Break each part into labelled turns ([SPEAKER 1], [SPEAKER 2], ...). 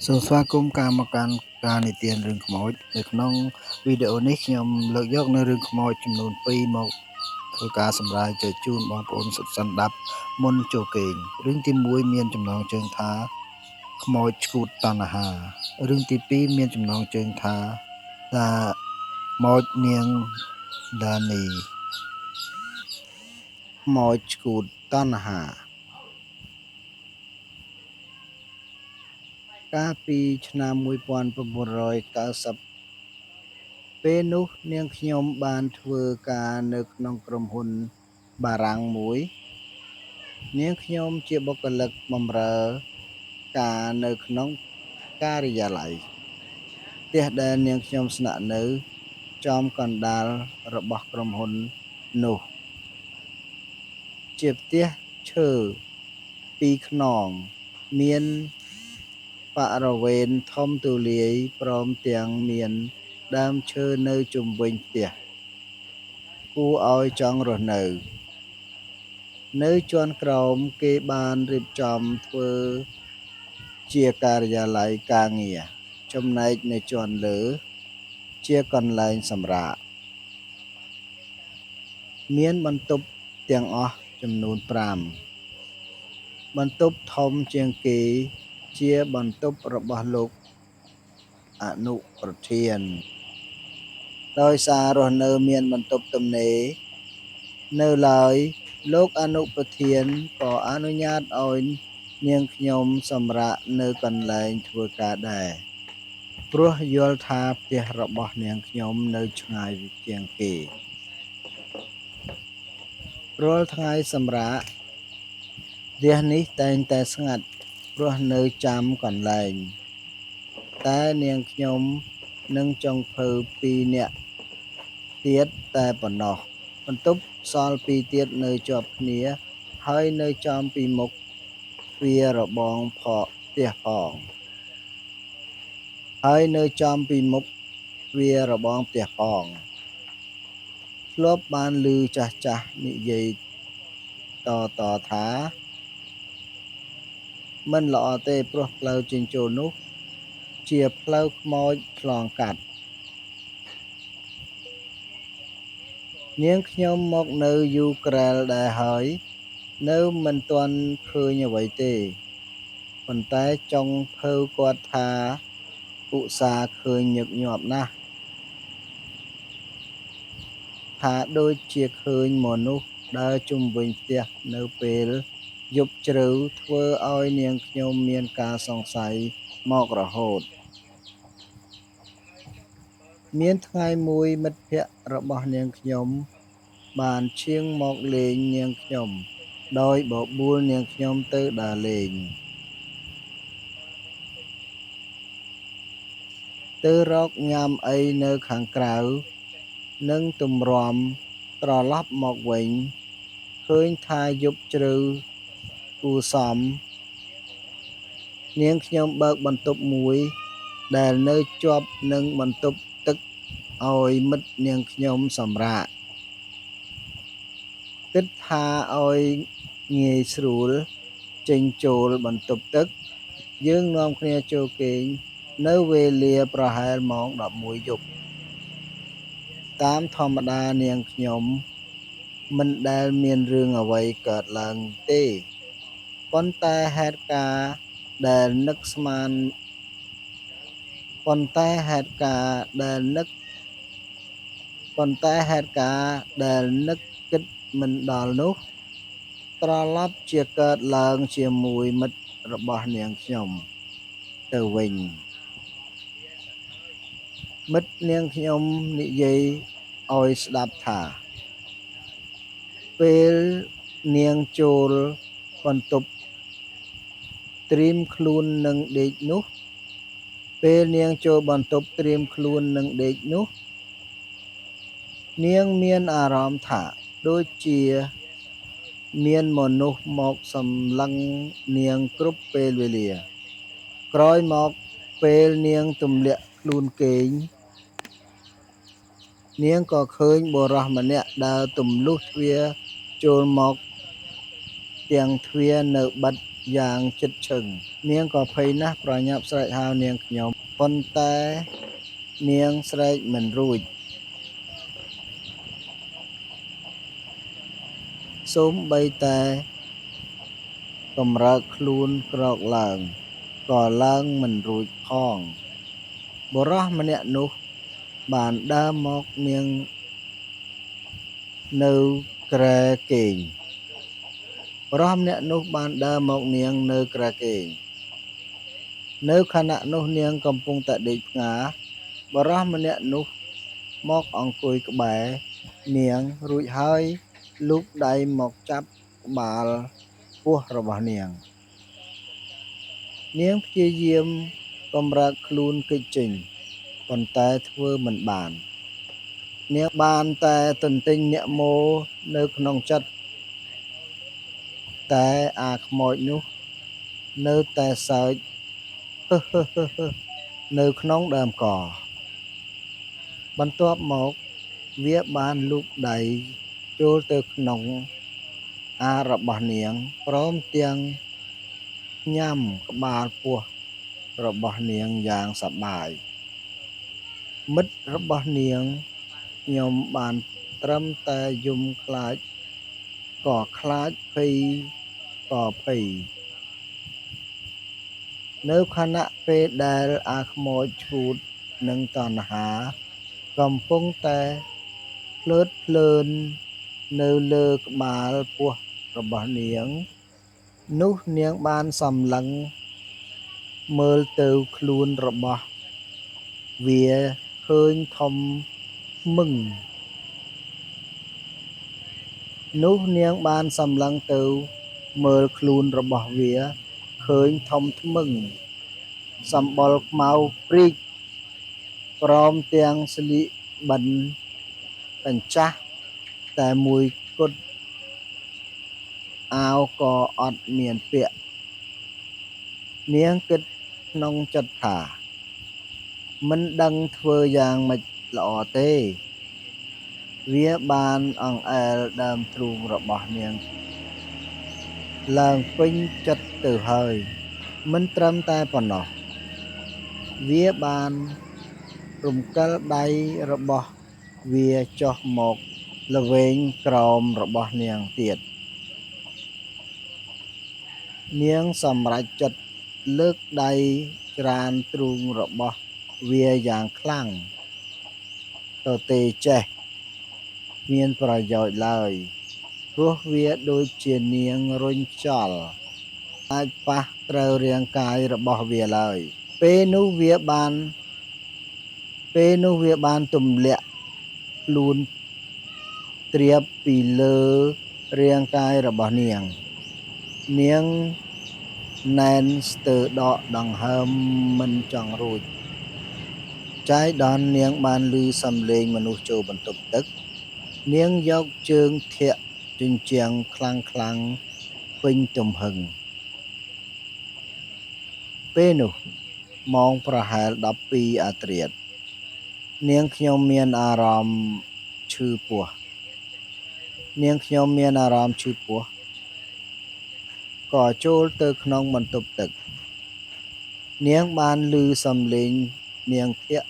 [SPEAKER 1] សូមស្វាគមន៍ការមកកាន់ការនិទានរឿងខ្មោចនៅក្នុងវីដេអូនេះខ្ញុំលើកយកនៅរឿងខ្មោចចំនួន2មកធ្វើការសម្រាយចែកជូនបងប្អូនសុទ្ធសន្តាប់មុនចូលគេងរឿងទី1មានចំណងជើងថាខ្មោចឈូតតណ្ហារឿងទី2មានចំណងជើងថាតាខ្មោចនាងដានីខ្មោចឈូតតណ្ហាកាលពីឆ្នាំ1990ពេលនោះនាងខ្ញុំបានធ្វើការនៅក្នុងក្រុមហ៊ុនបារាំងមួយនាងខ្ញុំជាបុគ្គលិកបម្រើការនៅក្នុងការិយាល័យផ្ទះដែលនាងខ្ញុំស្នាក់នៅចំកណ្ដាលរបស់ក្រុមហ៊ុននោះជាផ្ទះឈើពីរខ្នងមានបរិវេណធំទូលាយព្រមទាំងមានដើមឈើនៅជុំវិញផ្ទះគួរឲ្យចង់រស់នៅនៅជាន់ក្រោមគេបានរៀបចំធ្វើជាការិយាល័យការងារចំណែកនៅជាន់លើជាកន្លែងសម្រាកមានបន្ទប់ទាំងអស់ចំនួន5បន្ទប់ធំជាងគេជាបន្ទប់របស់លោកអនុប្រធានដោយសាររស់នៅមានបន្ទប់ទំនេរនៅឡើយលោកអនុប្រធានក៏អនុញ្ញាតឲ្យនាងខ្ញុំសម្រាកនៅកន្លែងធ្វើការដែរព្រោះយល់ថាផ្ទះរបស់នាងខ្ញុំនៅឆ្ងាយជាងគេរាល់ថ្ងៃសម្រាកផ្ទះនេះតែងតែស្ងាត់ព្រោះនៅចាំកន្លែងតែនាងខ្ញុំនិងចុងភៅ2នាក់ទៀតតែប៉ុណ្ណោះបន្ទប់សល់2ទៀតនៅជាប់គ្នាហើយនៅចំពីមុខទ្វាររបងផ្ទះផងហើយនៅចំពីមុខទ្វាររបងផ្ទះផងធ្លាប់បានឮចាស់ៗនិយាយតៗថាមិនល្អទេព្រោះផ្លូវចេញចូលនោះជាផ្លូវខ្មោចឆ្លងកាត់នាងខ្ញុំមកនៅយូក្រែលដែរហើយនៅមិនទាន់ឃើញអ្វីទេប៉ុន្តែចុងភៅគាត់ថាឧស្សាហ៍ឃើញញឹកញាប់ណាស់ថាដូចជាឃើញមនុស្សដើរជុំវិញផ្ទះនៅពេលយប់ជ្រៅធ្វើឲ្យនាងខ្ញុំមានការសង្ស័យមករហូតមានថ្ងៃមួយមិត្តភក្តិរបស់នាងខ្ញុំបានឈៀងមកលេងនាងខ្ញុំដោយបបួលនាងខ្ញុំទៅដើរលេងទៅរកញ៉ាំអីនៅខាងក្រៅនិងទម្រាំត្រឡប់មកវិញឃើញថាយប់ជ្រៅគួរសមនាងខ្ញុំបើកបន្ទប់មួយដែលនៅជាប់នឹងបន្ទប់ទឹកឲ្យមិត្តនាងខ្ញុំសម្រាកគិតថាឲ្យងាយស្រួលចេញចូលបន្ទប់ទឹកយើងនាំគ្នាចូលគេងនៅវេលាប្រហែលម៉ោង11យប់តាមធម្មតានាងខ្ញុំមិនដែលមានរឿងអ្វីកើតឡើងទេប៉ុន្តែហេតុការណ៍ដែលនឹកស្មានប៉ុន្តែហេតុការណ៍ដែលនឹកប៉ុន្តែហេតុការណ៍ដែលនឹកគិតមិនដល់នោះត្រឡប់ជាកើតឡើងជាមួយមិត្តរបស់នាងខ្ញុំទៅវិញមិត្តនាងខ្ញុំនិយាយឲ្យស្ដាប់ថាពេលនាងចូលបន្ទប់ត្រៀមខ្លួននឹងដេកនោះពេលនាងចូលបន្ទប់ត្រៀមខ្លួននឹងដេកនោះនាងមានអារម្មណ៍ថាដូចជាមានមនុស្សមកសម្លឹងនាងគ្រប់ពេលវេលាក្រោយមកពេលនាងទម្លាក់ខ្លួនគេងនាងក៏ឃើញបុរសម្នាក់ដើរទម្លុះទ្វារចូលមកទាំងទ្វារនៅបិទយ៉ាងជិតឈឹង នាងក៏ភ័យណាស់ប្រញាប់ស្រែកហៅនាងខ្ញុំ ប៉ុន្តែនាងស្រែកមិនរួច សូម្បីតែកម្រើកខ្លួនក្រោកឡើង ក៏ឡើងមិនរួចផង បុរសម្នាក់នោះបានដើរមកនាងនៅគ្រែគេង បុរសម្នាក់នោះបានដើរមកនាងនៅគ្រែគេង នៅខណៈនោះនាងកំពុងតែដេកផ្ងា បុរសម្នាក់នោះមកអង្គុយក្បែរនាងរួចហើយលូកដៃមកចាប់ក្បាលពោះរបស់នាង នាងព្យាយាមកម្រើកខ្លួនគេចចេញ ប៉ុន្តែធ្វើមិនបាន នាងបានតែទន្ទិញនមោនៅក្នុងចិត្ត តែអាខ្មោចនោះនៅតែសើចហឺហឺៗនៅក្នុងដើមក បន្ទាប់មកវាបានលូកដៃចូលទៅក្នុងអារបស់នាង ព្រមទាំងញ៉ាំក្បាលពោះរបស់នាងយ៉ាងសប្បាយ មិត្តរបស់នាងខ្ញុំបានត្រឹមតែយំខ្លាចក៏ខ្លាចភ័យក៏ភ័យ នៅខណៈពេលដែលអាខ្មោចឈូតនិងតណ្ហាកំពុងតែភ្លើតភ្លើននៅលើក្បាលពោះរបស់នាង នោះនាងបានសម្លឹងមើលទៅខ្លួនរបស់វាឃើញធំមឹង នោះនាងបានសម្លឹងទៅមើលខ្លួនរបស់វាឃើញធំថ្មឹង សម្បុរខ្មៅព្រីក ព្រមទាំងស្លៀកបិណ្ឌកញ្ចាស់តែមួយគត់អាវក៏អត់មានពាក់ នាងគិតក្នុងចិត្តថា មិនដឹងធ្វើយ៉ាងម៉េចល្អទេ វាបានអង្អែលដើមទ្រូងរបស់នាងឡើងពេញចិត្តទៅហើយ មិនត្រឹមតែប៉ុណ្ណោះ វាបានរំកិលដៃរបស់វាចុះមកល្វែងក្រោមរបស់នាងទៀត នាងសម្រេចចិត្តលើកដៃច្រានទ្រូងរបស់វាយ៉ាងខ្លាំង ទទេចេះគ្មានប្រយោជន៍ឡើយ ព្រោះវាដូចជានាងរុញខ្យល់ អាចប៉ះត្រូវរាងកាយរបស់វាឡើយ ពេលនោះវាបានពេលនោះវាបានទម្លាក់ខ្លួនត្រៀបពីលើរាងកាយរបស់នាង នាងណែនស្ទើរដកដង្ហើមមិនចង់រួច ចៃដន្យនាងបានឮសំឡេងមនុស្សចូលបន្ទប់ទឹក នាងយកជើងធាក់ជញ្ជាំងខ្លាំងៗពេញទំហឹង ពេលនោះម៉ោងប្រហែល12អាធ្រាត្រ នាងខ្ញុំមានអារម្មណ៍ឈឺពោះ នាងខ្ញុំមានអារម្មណ៍ឈឺពោះ ក៏ចូលទៅក្នុងបន្ទប់ទឹក នាងបានឮសំឡេងនាងធាក់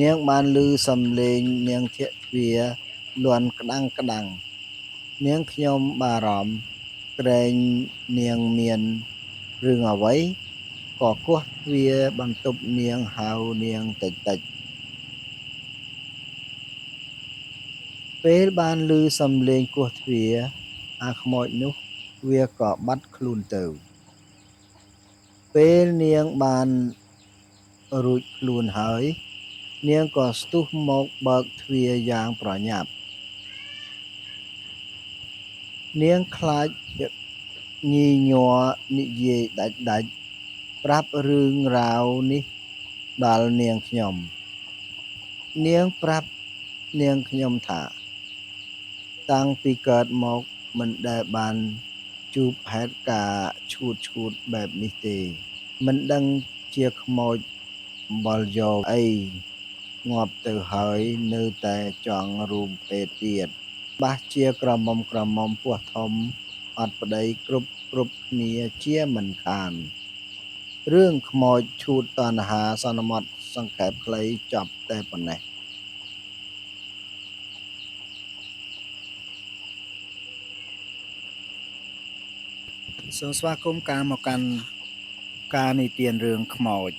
[SPEAKER 1] នាងបានឮសំឡេងនាងធាក់ទ្វារលាន់ក្តាំងក្តាំង នាងខ្ញុំបារម្ភក្រែងនាងមានរឿងអ្វី ក៏គោះទ្វារបន្ទប់នាងហៅនាងតិចៗ ពេលបានឮសំឡេងគោះទ្វារ អាខ្មោចនោះវាក៏បាត់ខ្លួនទៅ ពេលនាងបានរួចខ្លួនហើយ នាងក៏ស្ទុះមកបើកទ្វារយ៉ាងប្រញាប់ នាងខ្លាចញីញ័រនិយាយដាច់ៗប្រាប់រឿងរ៉ាវនេះដល់នាងខ្ញុំ នាងប្រាប់នាងខ្ញុំថា តាំងពីកើតមកមិនដែលបានជួបហេតុការណ៍ឆួតៗបែបនេះទេ មិនដឹងជាខ្មោចអំបិលយកអីងាប់ទៅហើយនៅតែចង់រួមភេទទៀត បាសជាក្រមុំក្រមុំពោះធំអត់ប្តីគ្រប់ គ្រប់គ្នាជាមិនខាន រឿងខ្មោចឈូតតណ្ហាសន្មតសង្ខេបខ្លីចប់តែប៉ុណ្ណេះ។ សូមស្វាគមន៍ការមកកាន់ការនិទានរឿងខ្មោច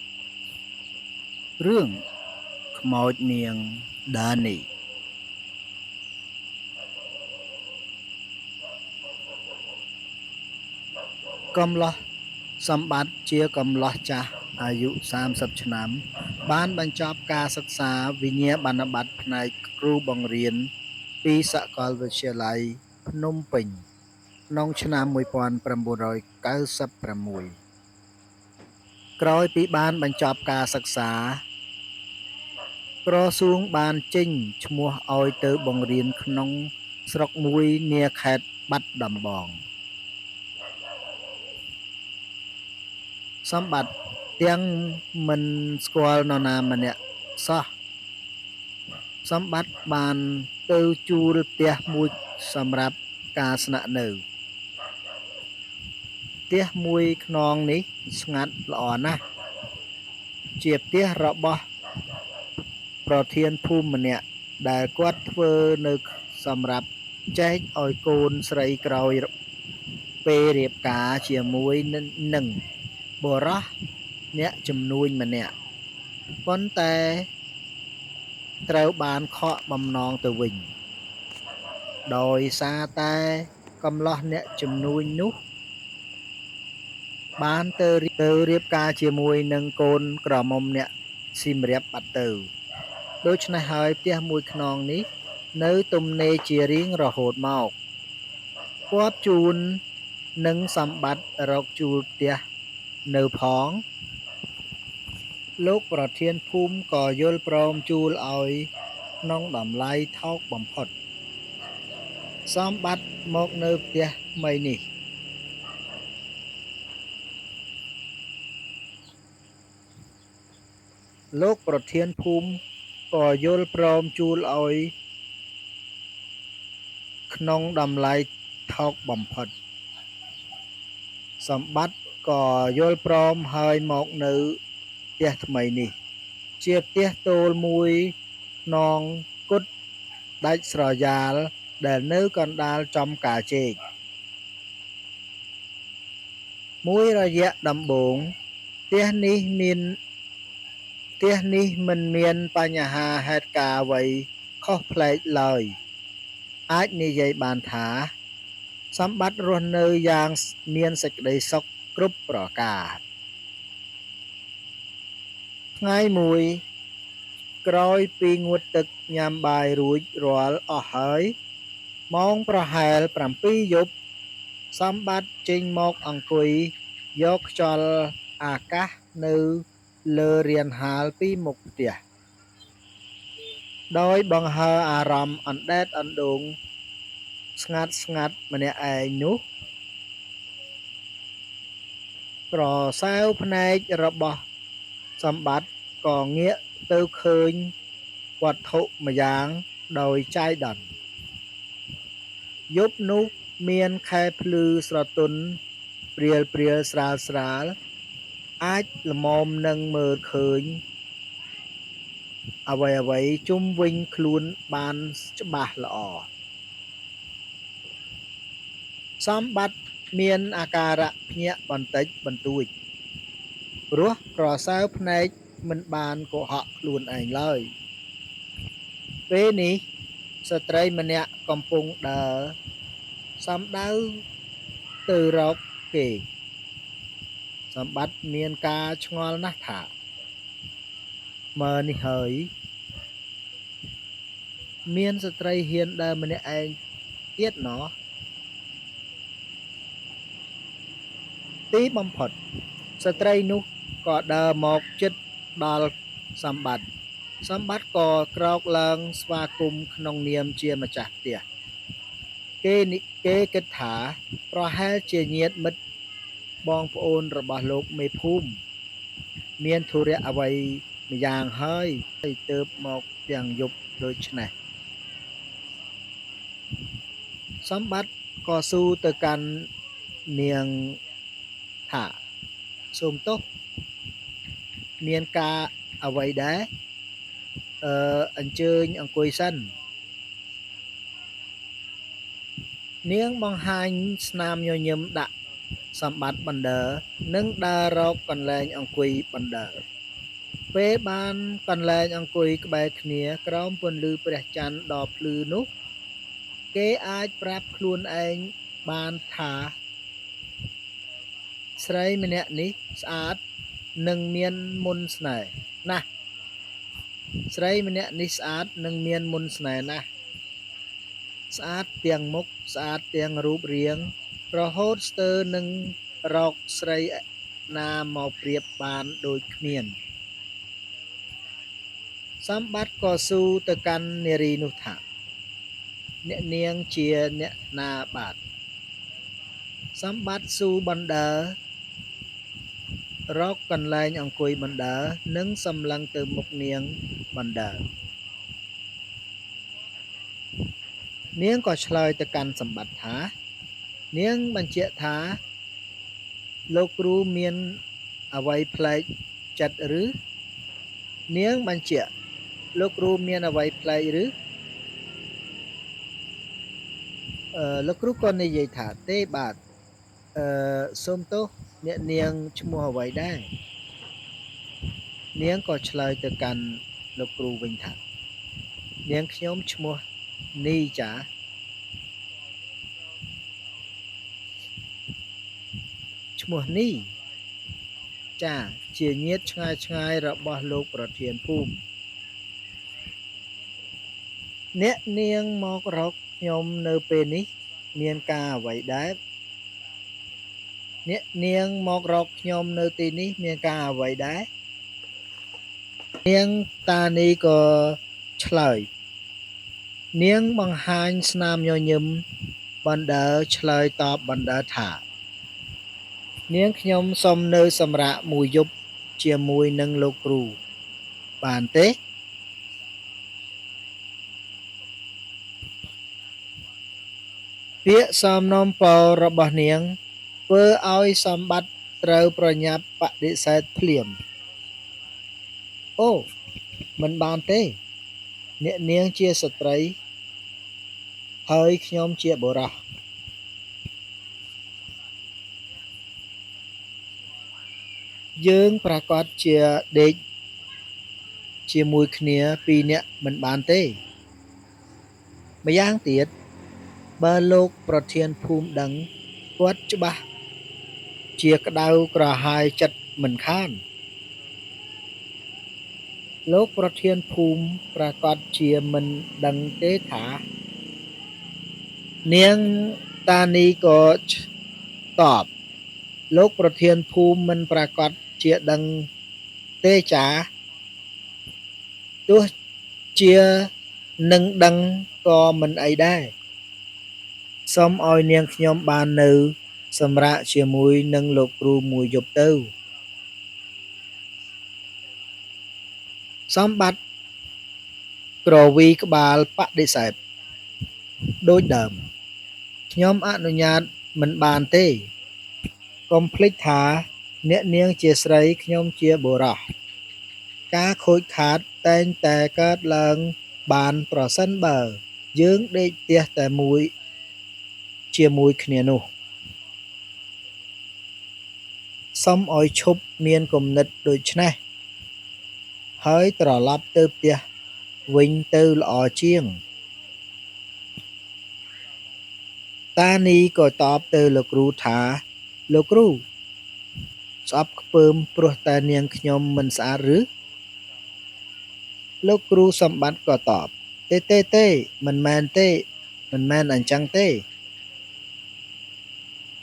[SPEAKER 1] រឿងខ្មោចនាងដានីកំលោះសម្បត្តិជាកំលោះចាស់អាយុ30ឆ្នាំ បានបញ្ចប់ការសិក្សាវិញ្ញាបនបត្រផ្នែកគ្រូបង្រៀនពីសាកលវិទ្យាល័យភ្នំពេញក្នុងឆ្នាំ1996ក្រោយពីបានបញ្ចប់ការសិក្សាក្រសួងបានចេញឈ្មោះឲ្យទៅបង្រៀនក្នុងស្រុកមួយនាខេត្តបាត់ដំបងសម្បត្តិទាំងមិនស្គាល់នរណាម្នាក់សោះសម្បត្តិបានទៅជួលផ្ទះមួយសម្រាប់ការស្នាក់នៅផ្ទះមួយខ្នងនេះស្ងាត់ល្អណាស់ជាផ្ទះរបស់ប្រធានភូមិម្នាក់ដែលគាត់ធ្វើនៅសម្រាប់ចែកឲ្យកូនស្រីក្រោយពេលរៀបការជាមួយនឹងបុរសអ្នកជំនួញម្នាក់ប៉ុន្តែត្រូវបានខកបំណងទៅវិញដោយសារតែកំលោះអ្នកជំនួញនោះបានទៅរៀបការជាមួយនឹងកូនក្រមុំអ្នកសៀមរាបបាត់ទៅដូច្នេះហើយផ្ទះមួយខ្នងនេះនៅទំនេរជារៀងរហូតមកគាត់ជូននឹងសម្បត្តិរកជួលផ្ទះនៅផងលោកប្រធានភូមិក៏យល់ព្រមជួលឲ្យក្នុងតម្លៃថោកបំផុតសម្បត្តិមកនៅផ្ទះថ្មីនេះលោកប្រធានភូមិក៏យល់ព្រមជួលឲ្យក្នុងតម្លៃថោកបំផុតសម្បត្តិក៏យល់ព្រមហើយមកនៅផ្ទះថ្មីនេះជាផ្ទះទោលមួយខ្នងគត់ដាច់ស្រយាលដែលនៅកណ្ដាលចំការចេកមួយរយៈដំបូងផ្ទះនេះមិនមានបញ្ហាហេតុការណ៍អ្វីខុសប្លែកឡើយអាចនិយាយបានថាសម្បត្តិរស់នៅយ៉ាងមានសេចក្តីសុខគ្រប់ប្រការថ្ងៃមួយក្រោយពីងូតទឹកញ៉ាំបាយរួចរាល់អស់ហើយម៉ោងប្រហែល7យប់សម្បត្តិចេញមកអង្គុយយកខ្យល់អាកាសនៅលើរានហាលពីមុខផ្ទះដោយបង្ហើអារម្មណ៍អណ្ដែតអណ្ដូងស្ងាត់ស្ងាត់ម្នាក់ឯងនោះក្រសែវភ្នែករបស់សម្បត្តិក៏ងាកទៅឃើញវត្ថុម្យ៉ាងដោយចៃដន្យយប់នោះមានខែភ្លឺស្រទន់ព្រាលព្រាលស្រាលស្រាលអាចល្មមនឹងមើលឃើញអ្វីៗជុំវិញខ្លួនបានច្បាស់ល្អសម្បត្តិមានអាការៈភ្ញាក់បន្តិចបន្តួចព្រោះក្រសែវភ្នែកមិនបានកុហកខ្លួនឯងឡើយពេលនេះស្ត្រីម្នាក់កំពុងដើរសំដៅទៅរកគេសម្បត្តិមានការឆ្ងល់ណាស់ថាមើលនេះហើយមានស្ត្រីហ៊ានដើរម្នាក់ឯងទៀតណោះទីបំផុតស្ត្រីនោះក៏ដើរមកជិតដល់សម្បត្តិសម្បត្តិក៏ក្រោកឡើងស្វាគមន៍ក្នុងនាមជាម្ចាស់ផ្ទះគេគិតថាប្រហែលជាញាតិមិត្តបងប្អូនរបស់លោកមេភូមិមានធុរៈអ្វីម្យ៉ាងហើយទើបមកទាំងយប់ដូច្នេះសម្បត្តិក៏ស៊ូទៅកាន់ នាងថាសូមទោសមានការអ្វីដែរអឺអញ្ជើញអង្គុយសិននាងបង្ហាញស្នាមញញឹមដាក់សម្បត្តិបណ្ដើនិងដើររកកន្លែងអង្គុយបណ្ដើពេលបានកន្លែងអង្គុយក្បែរគ្នាក្រោមពន្លឺព្រះច័ន្ទដ៏ភ្លឺនោះគេអាចប្រាប់ខ្លួនឯងបានថាស្រីម្នាក់នេះស្អាតនិងមានមន្តស្នេហ៍ណាស់ស្រីម្នាក់នេះស្អាតនិងមានមន្តស្នេហ៍ណាស់ស្អាតទាំងមុខស្អាតទាំងរូបរាងរហូតស្ទើរនឹងរកស្រីណាមកប្រៀបបានដូចគ្មានសម្បត្តិក៏ស៊ូទៅកាន់នារីនោះថាអ្នកនាងជាអ្នកណាបាទសម្បត្តិស៊ូបណ្ដើរកកន្លែងអង្គុយបណ្ដើនិងសម្លឹងទៅមុខនាងបណ្ដើនាងក៏ឆ្លើយទៅកាន់សម្បត្តិថានាងបញ្ជាក់ថាលោកគ្រូមានអ្វីប្លែកចិត្តឬនាងបញ្ជាក់លោកគ្រូមានអ្វីប្លែកឬលោកគ្រូក៏និយាយថាទេបាទសូមទោសអ្នកនាងឈ្មោះអ្វីដែរនាងក៏ឆ្លើយទៅកាន់លោកគ្រូវិញថានាងខ្ញុំឈ្មោះនីចាឈ្មោះនីចាជាញាតិឆ្ងាយឆ្ងាយរបស់លោកប្រធានភូមិអ្នកនាងមករកខ្ញុំនៅពេលនេះមានការអ្វីដែរអ្នកនាងមករកខ្ញុំនៅទីនេះមានការអ្វីដែរនាងតានីក៏ឆ្លើយនាងបង្ហាញស្នាមញញឹមបណ្ដើឆ្លើយតបបណ្ដើថានាងខ្ញុំសូមនៅសម្រាកមួយយប់ជាមួយនឹងលោកគ្រូបានទេពាក្យសំណូមពររបស់នាងធ្វើឲ្យសម្បត្តិត្រូវប្រញាប់បដិសេធភ្លាមអូមិនបានទេអ្នកនាងជាស្ត្រីហើយខ្ញុំជាបុរសយើងប្រាកដជាដេកជាមួយគ្នាពីរនាក់មិនបានទេម្យ៉ាងទៀតបើលោកប្រធានភូមិដឹងគាត់ច្បាស់ជាក្តៅក្រហាយចិត្តមិនខានលោកប្រធានភូមិប្រាកដជាមិនដឹងទេថានាងតានីក៏តបលោកប្រធានភូមិមិនប្រាកដជាដឹងទេចាទោះជានឹងដឹងក៏មិនអីដែរសូមឲ្យនាងខ្ញុំបាននៅសម្រាកជាមួយនឹងលោកគ្រូមួយយប់ទៅសម្បត្តិក្រវីក្បាលបដិសេធដូចដើមខ្ញុំអនុញ្ញាតមិនបានទេកុំភ្លេចថាអ្នកនាងជាស្រីខ្ញុំជាបុរសការខូចខាតតែងតែកើតឡើងបានប្រសិនបើយើងដេកផ្ទះតែមួយជាមួយគ្នានោះសូមឲ្យឈប់មានគំនិតដូចនេះហើយត្រឡប់ទៅផ្ទះវិញទៅល្អជាងតានីក៏តបទៅលោកគ្រូថាលោកគ្រូស្អប់ខ្ពើមព្រោះតែនាងខ្ញុំមិនស្អាតឬលោកគ្រូសម្បត្តិក៏តបទេទេទេមិនមែនទេមិនមែនអញ្ចឹងទេ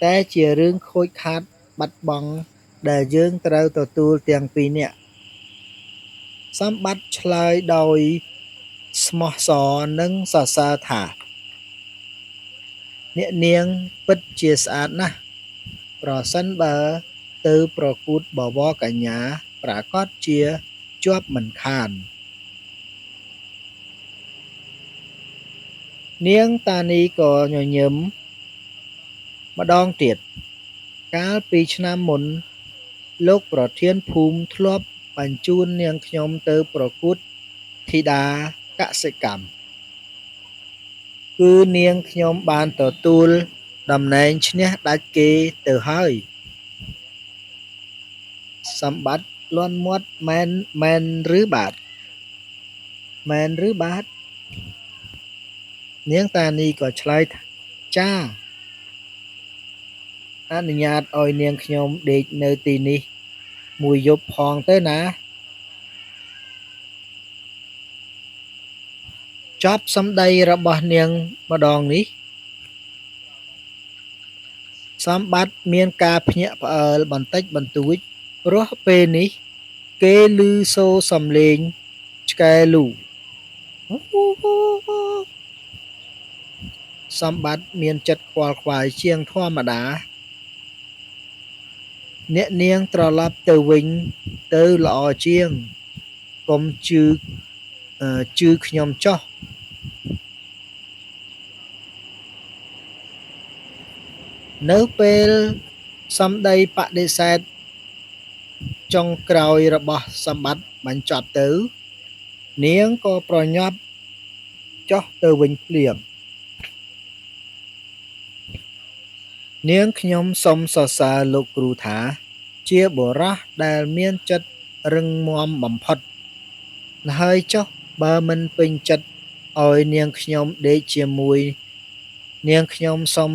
[SPEAKER 1] តែជារឿងខូចខាតបាត់បង់ដែលយើងត្រូវទទួលទាំងពីរនាក់សម្បត្តិឆ្លើយដោយស្មោះសរនិងសរសើរថាអ្នកនាងពិតជាស្អាតណាស់ប្រសិនបើទៅប្រកួតបវរកញ្ញាប្រាកដជាជាប់មិនខាននាងតានីក៏ញញឹមម្ដងទៀត កាលពីឆ្នាំមុន លោកប្រធានភូមិធ្លាប់បញ្ជូននាងខ្ញុំទៅប្រកួតធីតាកសិកម្ម គឺនាងខ្ញុំបានទទួលតំណែងឈ្នះដាច់គេទៅហើយ សម្បត្តិលាន់មាត់មែនមែនឬបាទ មែនឬបាទ នាងតានីក៏ឆ្លើយថាចា អនុញ្ញាតឲ្យនាងខ្ញុំដេកនៅទីនេះមួយយប់ផងទៅណា ចប់សម្ដីរបស់នាងម្ដងនេះ សម្បត្តិមានការភ្ញាក់ផ្អើលបន្តិចបន្តួច ព្រោះពេលនេះ គេឮសូរសំឡេងឆ្កែលូ សម្បត្តិមានចិត្តខ្វល់ខ្វាយជាងធម្មតា អ្នកនាងត្រឡប់ទៅវិញទៅល្អជាង កុំជឺជឺខ្ញុំចុះ នៅពេលសម្ដីបដិសេធចុងក្រោយរបស់សម្បត្តិបញ្ចប់ទៅ នាងក៏ប្រញាប់ចុះទៅវិញភ្លាម នាងខ្ញុំសុំសរសើរលោកគ្រូថា ជាបុរសដែលមានចិត្តរឹងមាំបំផុត ហើយចុះបើមិនពេញចិត្តឲ្យនាងខ្ញុំដេកជាមួយ នាងខ្ញុំសុំ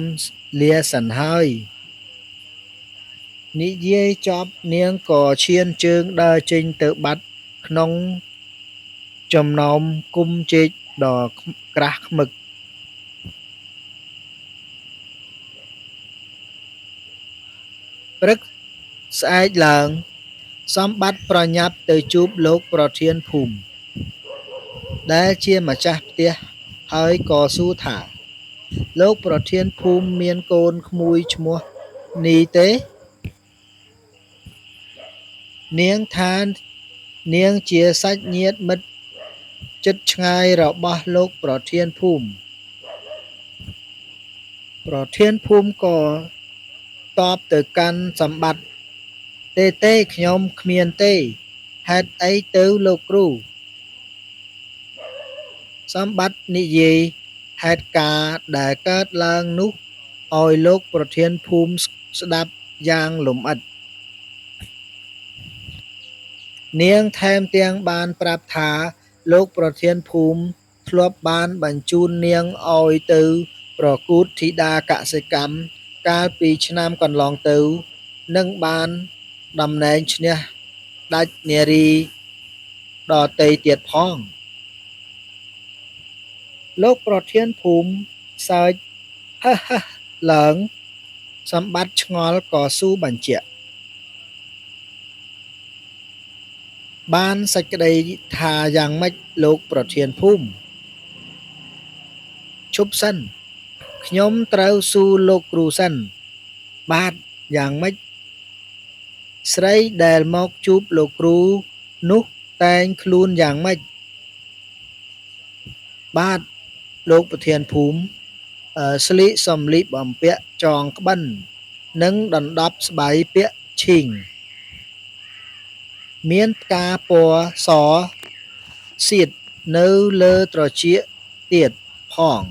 [SPEAKER 1] លាសិនហើយ និយាយចប់នាងក៏ឈានជើងដើរចេញទៅបាត់ក្នុងចំណោមគុម្ពចេកដ៏ក្រាស់ឃ្មឹក ព្រឹកស្អែកឡើង សម្បត្តិប្រញាប់ទៅជួបលោកប្រធានភូមិ ដែលជាម្ចាស់ផ្ទះហើយក៏សួរថា លោកប្រធានភូមិមានកូនក្មួយឈ្មោះនីទេ នាងថានាងជាសាច់ញាតិមិត្តជិតឆ្ងាយរបស់លោកប្រធានភូមិ ប្រធានភូមិក៏តបទៅកាន់សម្បត្តិ ទេទេខ្ញុំគ្មានទេ ហេតុអីទៅលោកគ្រូ សម្បត្តិនិយាយហេតុការណ៍ដែលកើតឡើងនោះឲ្យលោកប្រធានភូមិស្ដាប់យ៉ាងលម្អិត នាងថែមទាំងបានប្រាប់ថាលោកប្រធានភូមិធ្លាប់បានបញ្ជូននាងឲ្យទៅប្រកួតធីតាកសិកម្មកាលពីឆ្នាំកន្លងទៅ និងបានតំណែងឈ្នះដាច់នារីដទៃទៀតផង លោកប្រធានភូមិសើចហឹះហឹះឡើង សម្បត្តិឆ្ងល់ក៏ស៊ូបញ្ជាក់ បានសេចក្តីថាយ៉ាងម៉េចលោកប្រធានភូមិ ឈប់សិន ខ្ញុំត្រូវសួរលោកគ្រូសិន បាទយ៉ាងម៉េច ស្រីដែលមកជួបលោកគ្រូនោះតែងខ្លួនយ៉ាងម៉េច បាទលោកប្រធានភូមិ ស្លៀកសម្លៀកបំពាក់ចងក្បិន និងដណ្ដប់ស្បៃពាក់ឈីង មានផ្កាពណ៌សសៀតនៅលើត្រចៀកទៀតផង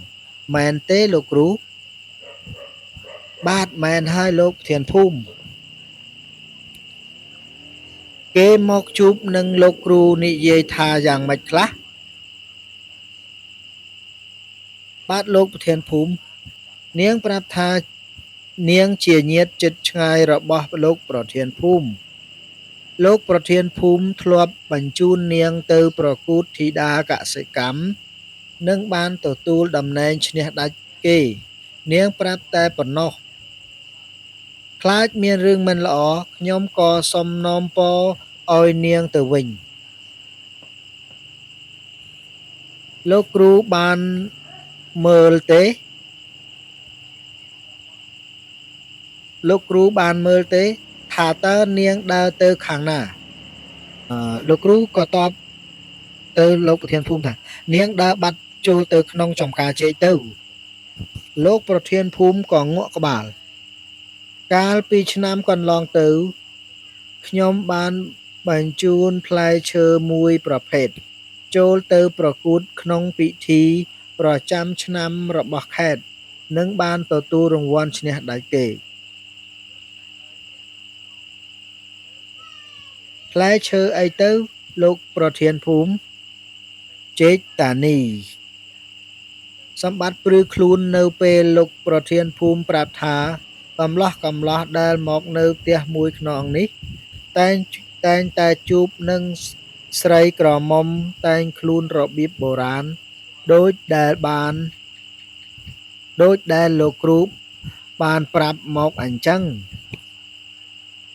[SPEAKER 1] មែនទេលោកគ្រូ បាទមែនហើយលោកប្រធានភូមិ គេមកជួបនឹងលោកគ្រូនិយាយថាយ៉ាងម៉េចខ្លះ បាទលោកប្រធានភូមិ នាងប្រាប់ថានាងជាញាតិជិតឆ្ងាយរបស់លោកប្រធានភូមិ លោកប្រធានភូមិធ្លាប់បញ្ជូននាងទៅប្រកួតធីតាកសិកម្ម និងបានទទួលតំណែងឈ្នះដាច់គេ នាងប្រាប់តែប៉ុណ្ណោះ ខ្លាចមានរឿងមិនល្អ ខ្ញុំក៏សុំណែពរឲ្យនាងទៅវិញ លោកគ្រូបានមើលទេ លោកគ្រូបានមើលទេ ថាតើនាងដើរទៅខាងណា លោកគ្រូក៏តបទៅលោកប្រធានភូមិថា នាងដើរបាត់ចូលទៅក្នុងចំការចេកទៅ លោកប្រធានភូមិក៏ងក់ក្បាល កាលពីឆ្នាំកន្លងទៅ ខ្ញុំបានបញ្ជូនផ្លែឈើមួយប្រភេទ ចូលទៅប្រកួតក្នុងពិធីប្រចាំឆ្នាំរបស់ខេត្ត និងបានទទួលរង្វាន់ឈ្នះដាច់គេ។ ផ្លែឈើអីទៅ លោកប្រធានភូមិ? ចេកតានី។ សម្បត្តិព្រឺខ្លួននៅពេលលោកប្រធានភូមិប្រាប់ថា កម្លោះៗដែលមកនៅផ្ទះមួយខ្នងនេះ តែងតែងតែជួបនឹងស្រីក្រមុំតែងខ្លួនរបៀបបុរាណដូចដែលបានដូចដែលលោកគ្រូបានប្រាប់មកអញ្ចឹង។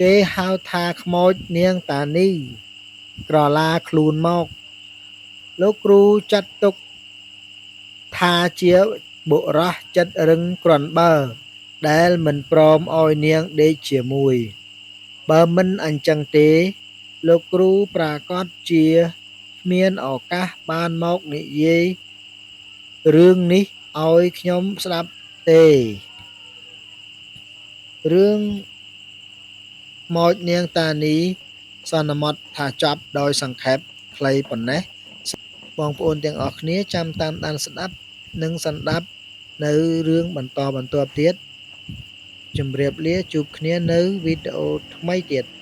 [SPEAKER 1] គេហៅថាខ្មោចនាងតានី ក្រឡាខ្លួនមក លោកគ្រូចាត់ទុកថាជាបុរសចិត្តរឹងគ្រាន់បើ ដែលមិនព្រមឲ្យនាងដេកជាមួយ បើមិនអញ្ចឹងទេ លោកគ្រូប្រាកដជាគ្មានឱកាសបានមកនិយាយរឿងនេះឲ្យខ្ញុំស្ដាប់ទេ។ រឿងខ្មោចនាងតានី សន្មតថាចប់ដោយសង្ខេបខ្លីប៉ុណ្ណេះ បងប្អូនទាំងអស់គ្នាចាំតាមដានស្ដាប់និងសន្ដាប់នៅរឿងបន្តបន្ទាប់ទៀត។ ជម្រាបលាជួបគ្នានៅវីដេអូថ្មីទៀត។